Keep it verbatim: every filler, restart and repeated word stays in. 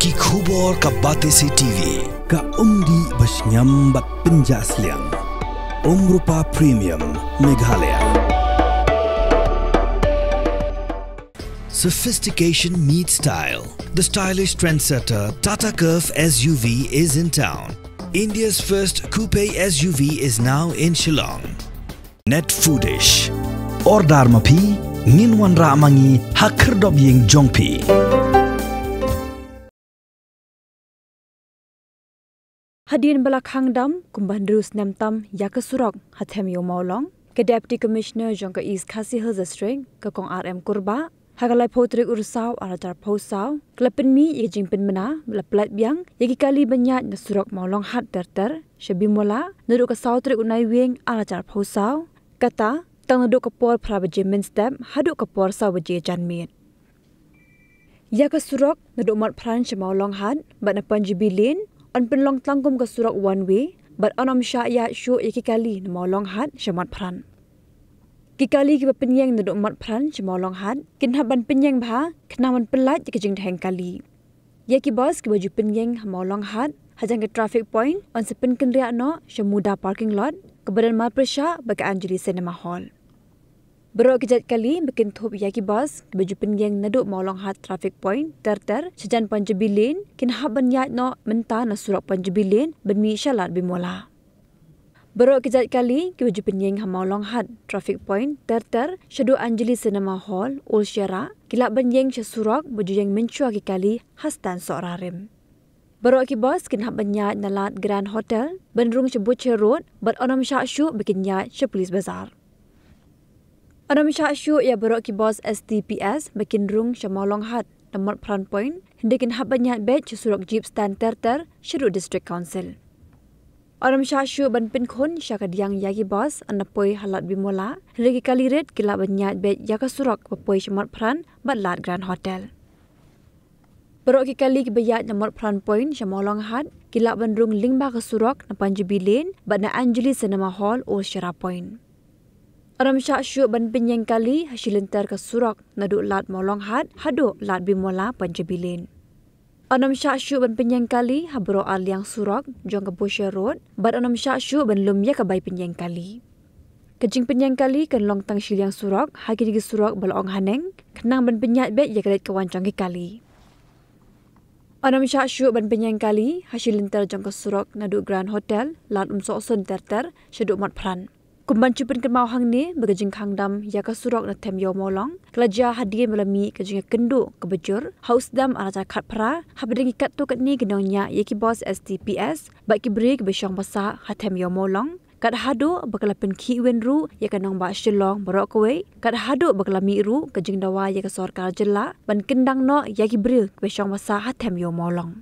Ki khubor ka Batesi T V. Ka umdih ba shngiam bad pynjah sliang. Umrupa Premium Meghalaya. Sophistication meets style. The stylish trendsetter Tata Curvv S U V is in town. India's first coupe S U V is now in Shillong. Net Foodish. Order ma phi, ngin wanrah ma ngi ha khyrdop ïing jong phi. Hadien ba la khang dam kumba hynriew snem tam ïa ka surok ha Them Ïew Mawlong, ka Deputy Commissioner jong ka East Khasi Hills District, ka Kong R M Kurbah, ha ka laiphew tarik u Risaw arhajar arphew saw, ka la pynmih ïa ka jingpynbna ba la pyllait biang ïa ki kali ban ïaid na surok Mawlong Hat ter ter sha Bimula, naduh ka saw tarik u Naiwieng arhajar arphew saw. Kata, tang naduh ka por phra baje mynstep haduh ka por saw baje janmiet. Ïa ka surok naduh Motphran sha Mawlong Hat bad na Panjabi Lane yn pynlong tang kum ka surok one way bad yn ym shah ïaid shuh ïa ki kali na Mawlong Hat sha Motphran. Ki kali kiba pynïeng naduh Motphran sha Mawlong Hat kin hap ban pynïeng bha khnang ban pyllait ïa ka jingdheng kali. Ïa ki bus kiba ju pynïeng ha Mawlong Hat, hajan ka traffic point yn sa pynkynriah noh sha Muda parking lot, kaba don marpyrshah bad ka Anjali Cinema Hall. Baroh ki jait kali ba kin thup ïa ki bus kiba ju pynïeng naduh Mawlong Hat traffic point ter ter shajan Panjabi Lane kin hap ban ïaid noh mynta na surok Panjabi Lane ban mih sha Lad Bimula. Baroh ki jait kali kiba ju pynïeng ha Mawlong Hat traffic point ter ter shaduh Anjali Cinema Hall, Old Shira, ki lah ban ïeng sha surok ba ju ïeng mynshuwa ki kali ha stand Sohra Rim. Baroh ki bus kin hap ban ïaid na Lad Grand Hotel ban rung sha Butcher Road bad yn ym shah shuh ba kin ïaid sha Police Bazar. Yn ym shah shuh ïa baroh ki bus S T P S ba kin rung sha Mawlong Hat na Motphran point, hynrei kin hap ban ïaid beit sha surok jeep stand ter ter shaduh District Council. Yn ym shah shuh ban pynkhun sha kadiang ïa ki bus ynda poi ha Lad Bimula, hynrei ki kali rit ki lah ban ïaid beit ïa ka surok ba poi sha Motphran bad Lad Grand Hotel. Baroh ki kali kiba ïaid na Motphran point sha Mawlong Hat ki lah ban rung lyngba ka surok na Panjabi Lane bad na Anjali Cinema Hall, Old Shira point. Yn ym shah shuh ban pynïeng kali ha shi lynter ka surok naduh Lad Mawlong Hat haduh Lad Bimula, Panjabi Lane. Yn ym shah shuh ban pynïeng kali ha baroh ar liang surok jong ka Butcher Road bad yn ym shah shuh ban lum ïa ka bai pynïeng kali. Ka jingpynïeng kali kan long tang shi liang surok ha kine ki surok ba la ong haneng, khnang ban pynïaid beit ïa ka leit ka wan jong ki kali. Yn ym shah shuh ban pynïeng kali ha shi lynter jong ka surok naduh Grand Hotel, Lad Umsohsun ter ter shaduh Motphran. Kum ban shu pynkynmaw hangne ba ka jingkhang dam ïa ka surok na Them Ïew Mawlong ka la jia hadien ba la mih ka jingïakynduh kaba jur ha u snem arhajar khatphra hapdeng ki katto katne ki nongñiah ïa ki bus S T P S bad ki briew kiba shong ba sah ha Them Ïew Mawlong, kat haduh ba ka la pynkhih win ruh ïa ka nongbah Shillong baroh kawei, kat haduh ba ka la mih ruh ka jingdawa ïa ka sorkar jylla ban kyndang noh ïa ki briew kiba shong ba sah ha Them Ïew Mawlong.